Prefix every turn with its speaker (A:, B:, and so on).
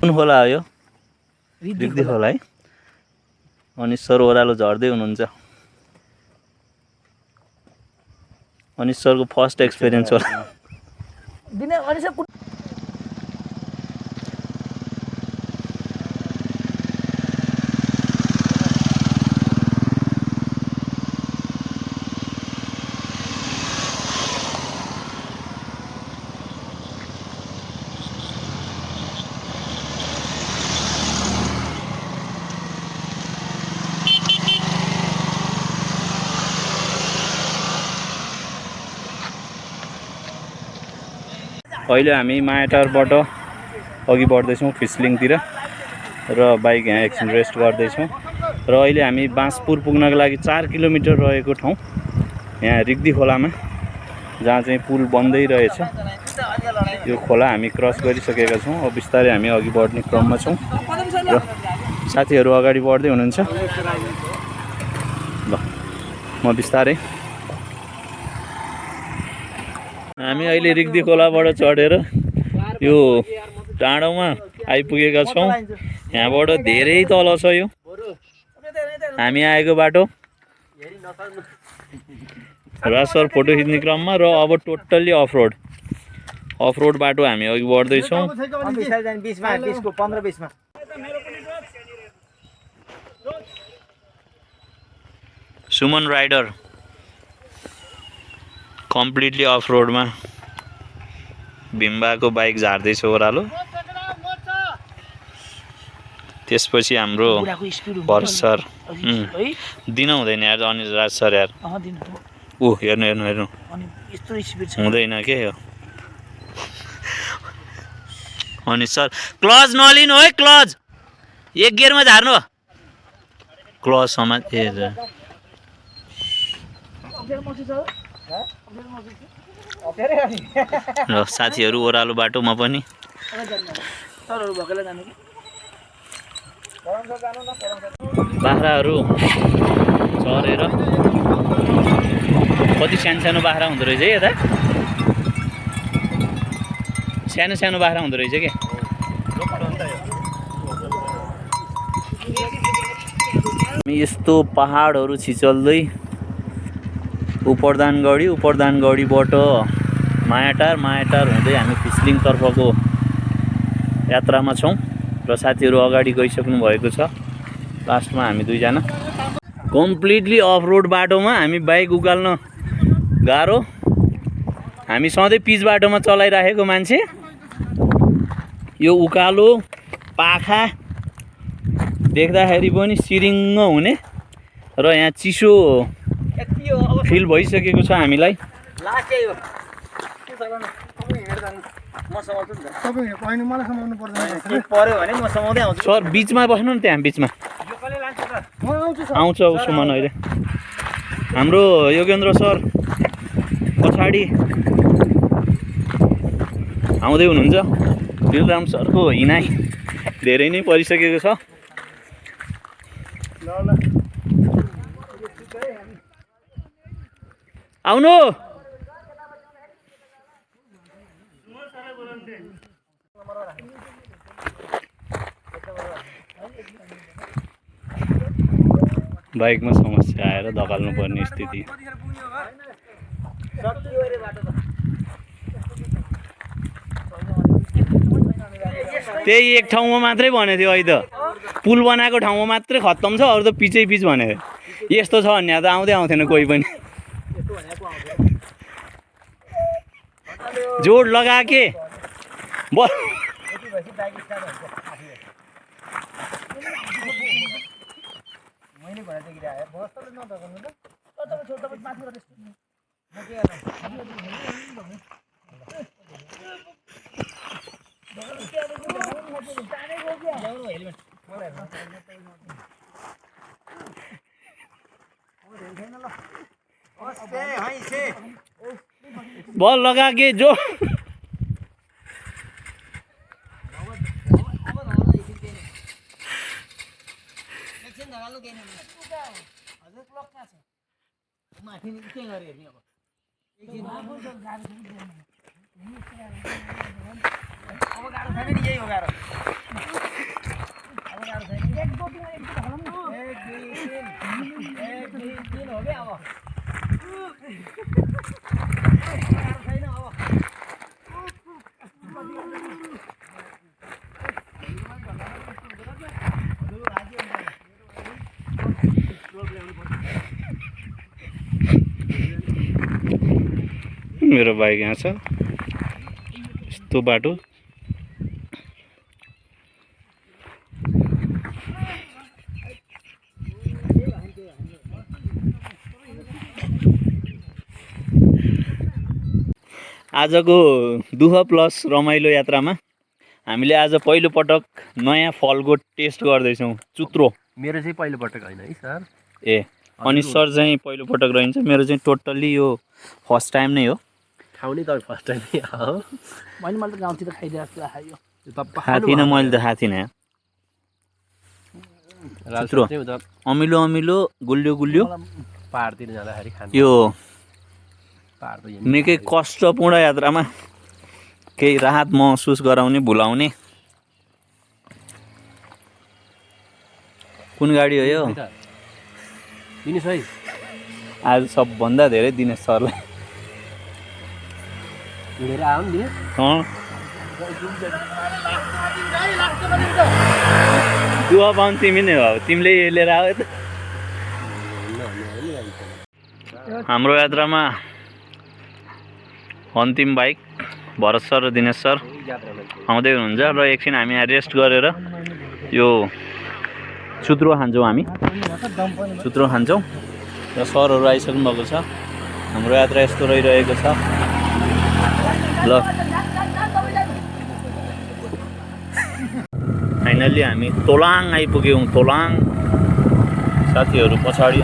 A: कुन खोला हो यो? रिग्दी खोला है। अनि सर ओह्रालो झर्दै हुनुहुन्छ। अनि सरको फर्स्ट एक्सपिरियन्स होला। अहिले हामी मायाटारबाट अघि बढ्दैछौँ फिसलिङतिर र बाइक यहाँ एकछिन रेस्ट गर्दैछौँ र अहिले हामी बाँसपुर पुग्नको लागि 4 किलोमिटर रहेको ठाउँ यहाँ रिग्दी खोलामा जहाँ चाहिँ पुल बन्दै रहेछ। यो खोला हामी क्रस गरिसकेका छौँ। अब बिस्तारै हामी अघि बढ्ने क्रममा छौँ र साथीहरू अगाडि बढ्दै हुनुहुन्छ। ल म बिस्तारै हामी अहिले रिग्दी खोलाबाट चढेर यो डाँडोमा आइपुगेका छौँ। यहाँबाट धेरै तल छ यो हामी आएको बाटो। रासर फोटो खिच्ने क्रममा र अब टोटल्ली अफरोड बाटो हामी अघि बढ्दैछौँ। सुमन राइडर कम्प्लिटली अफरोडमा भिम्बाको बाइक झार्दैछ ओह्रालो। त्यसपछि हाम्रो भरत सर दिन हुँदैन यार अनिल राज सर यार। ऊ हेर्नु हुँदैन के यो। अनि सर क्लज नलिनु है, क्लज एक गियरमा झार्नु। क्लज समाज र साथीहरू ओह्रालो बाटोमा पनि बाख्राहरू चरेर कति सानो बाख्रा हुँदो रहेछ है यता। सानो बाख्रा हुँदो रहेछ क्या। यस्तो पहाडहरू छिचल्दै उपरदानगढीबाट मायाटार हुँदै हामी फिसलिङ तर्फको यात्रामा छौँ र साथीहरू अगाडि गइसक्नु भएको छ। लास्टमा हामी दुईजना कम्प्लिटली अफरोड बाटोमा हामी बाइक उकाल्न गाह्रो। हामी सधैँ पिच बाटोमा चलाइराखेको मान्छे यो उकालो पाखा देख्दाखेरि पनि सिरिङ्ग हुने र यहाँ चिसो फिल भइसकेको छ हामीलाई। सर बिचमा बस्नु न, त्यहाँ बिचमा आउँछ सुमन अहिले। हाम्रो योगेन्द्र सर पछाडि आउँदै हुनुहुन्छ। दिलराम सरको हिनाइ धेरै नै परिसकेको छ। आउनु बाइकमा समस्या आएर धकाल्नु पर्ने स्थिति। त्यही एक ठाउँमा मात्रै भनेको थियो अहिले त पुल बनाएको ठाउँमा मात्रै खत्तम छ, अरू त पिचै पिच भनेको। यस्तो छ भन्ने त आउँदै आउँथेन कोही पनि। जोड लगा के बल बल लगा के जो मेरो बाइक यहाँ छ यस्तो बाटो आजको दुःख प्लस रमाइलो यात्रामा हामीले आज पहिलो पटक नयाँ फलको टेस्ट गर्दैछौँ चुत्रो
B: मेरो चाहिँ पहिलो पटक होइन है सर
A: ए अनि सर चाहिँ पहिलो पटक रहन्छ मेरो चाहिँ टोटल्ली यो फर्स्ट टाइम नै हो
B: खाउने त फर्स्ट टाइम नै हो
C: मैले त गाउँतिर खाइदिएको जस्तो लाग्यो
A: खाएको थिइनँ मैले त खाएको थिइनँ चुत्रो अमिलो अमिलो गुलियो गुलियो
B: पाहाडतिर जाँदाखेरि खानु
A: यो
B: पाहाड त
A: निकै कष्टपूर्ण यात्रामा केही राहत महसुस गराउने भुलाउने कुन गाडी हो यो
B: दिनुहोस् है
A: आज सबभन्दा धेरै दिनेश सरलाई
B: हिँडेर आयो नि
A: दुवा पाउनु तिमी नै हो तिमीले लिएर आयो त हाम्रो यात्रामा अन्तिम बाइक भरत सर र दिनेश सर आउँदै हुनुहुन्छ र एकछिन हामी यहाँ रेस्ट गरेर यो चुत्रो खान्छौँ हामी चुत्रो खान्छौँ र सरहरू आइसक्नु भएको छ हाम्रो यात्रा यस्तो रहिरहेको छ ल फाइनल्ली हामी तोलाङ आइपुग्यौँ तोलाङ साथीहरू पछाडि